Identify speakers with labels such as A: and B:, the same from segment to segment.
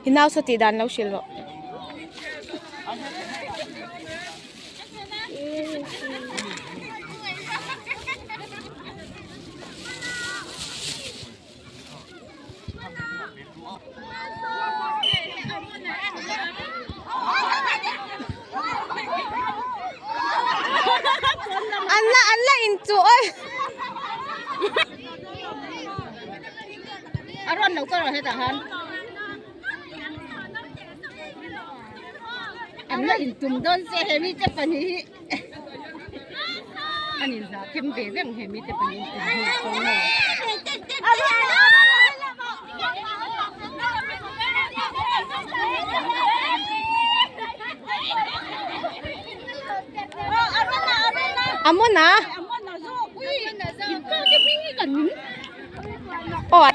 A: I nau saw tih dan lo hrilh rawh. An la an la in chu oi.
B: A rawn lo ka rawh hetah han. An la in tum dawn che he mi te pahnih hi. An in zah them ve veng he mi te pahnih in tum hi kawng lo.
A: Amon a. Aw.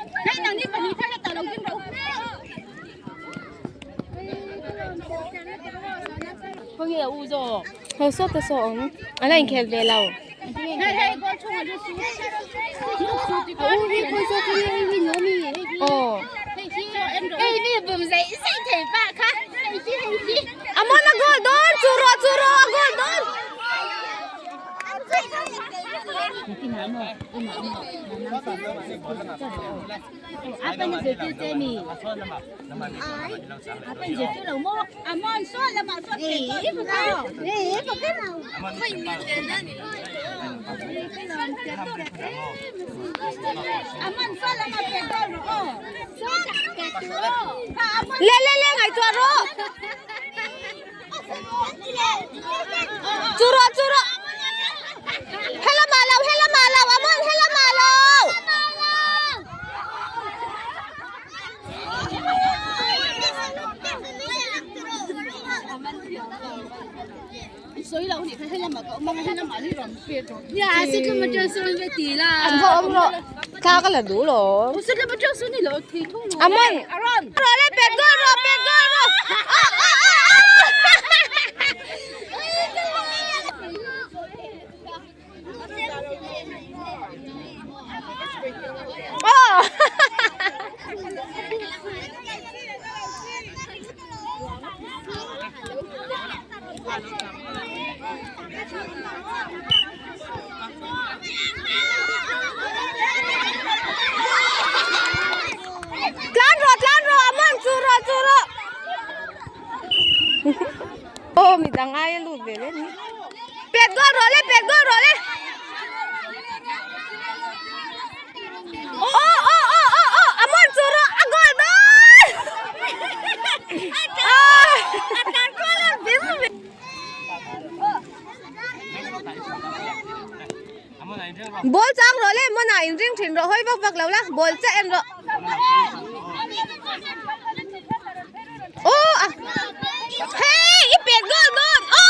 A: Ho saw ta saw awm a la inkhel ve lo. Aw. Amon a goal dawn chu rawh chu rawh a goal dawn. Le le le ngaihtuah rawh. Chu rawh chu rawh. Helamah lo helamah lo Amon helamah lo. An va awm rawh thla ka la duh lo. Amon rawh le pet goal rawh pet goal rawh. Tlan rawh tlan rawh Amon chu rawh chu rawh. Aw midang ai a lut ve le ni. Pet goal rawh le pet goal rawh le. Aw aw aw aw aw Amon chu rawh a goal dawn. Ball chang rawh le Mona in ring thin rawh hawi vak vak lo la ball che en rawh. Aw a hey i pet goal dawn aw.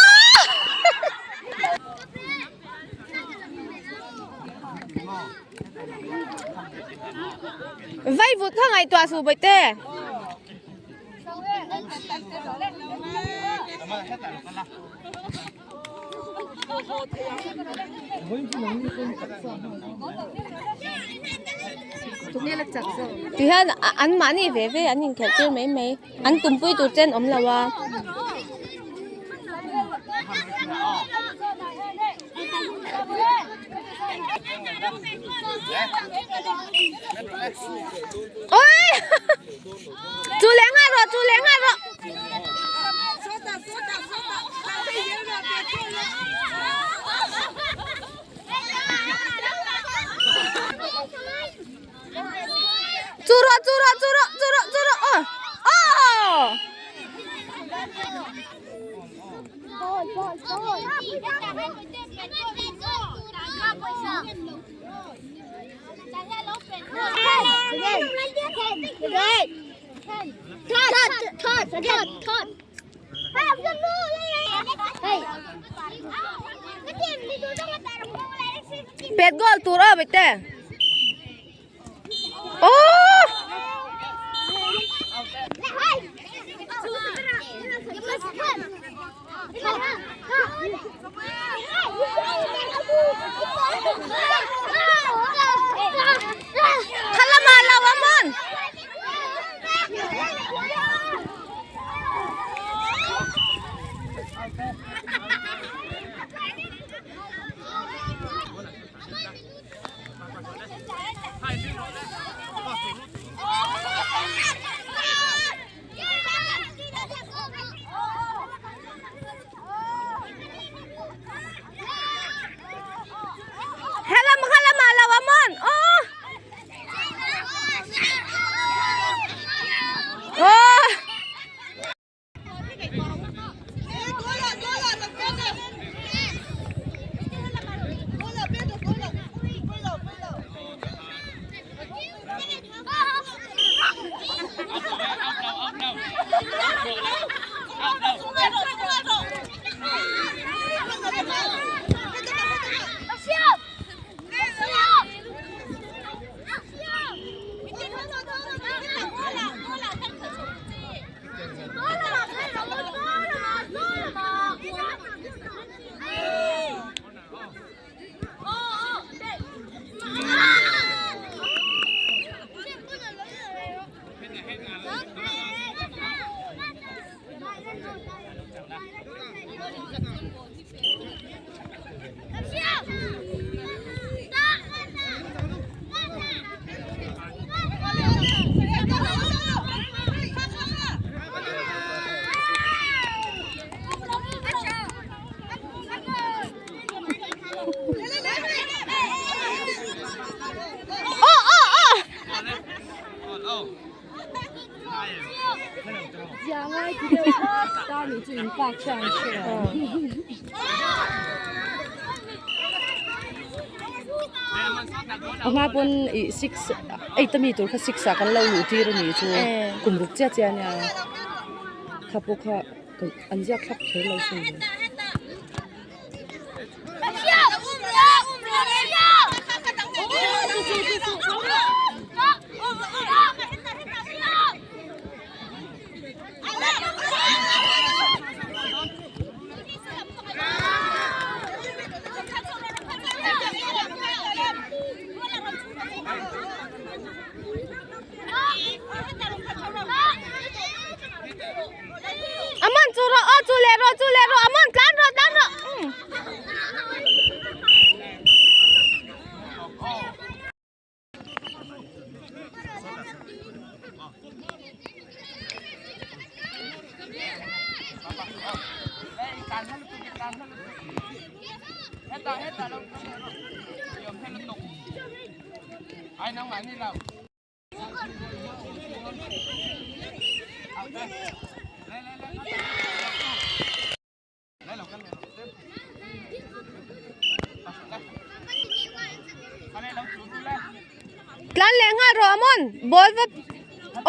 A: Vai vut kha ngaihtuah suh bawihte. Ti hian an mahni ve ve an inkhelh tir mai mai an tumpui tur chen awm lo a. Ôi! Chú lẽ ngay rồi, chú lẽ ngay rồi. Chú rồi, chú rồi, chú rồi, chú rồi, chú rồi. Ờ. Ờ. Pet goal tur aw bete. Oh!
C: A hma pawn ih six eight ami tur kha six ah kan lo luh tir a nih chu kum ruk chiah chiah a nia kha pawh kha an ziak thlap kher lo sin le.
A: Amon chu rawh aw chu leh rawh chu leh rawh Amon tlan rawh tlan rawh Tlan leh nghal rawh Amon ball va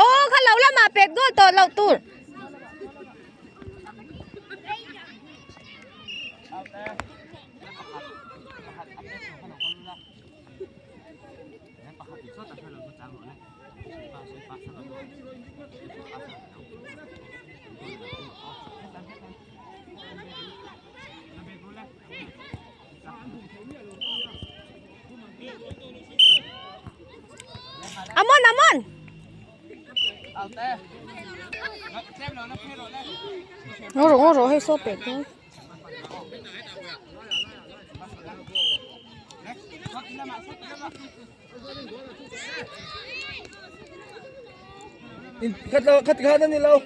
A: aw kha lo lamah pek dawl tawh loh tur. Amon Amon Ngô rồi ngô rồi hay số pek thôi.
D: Khat lo khat khan ani lo.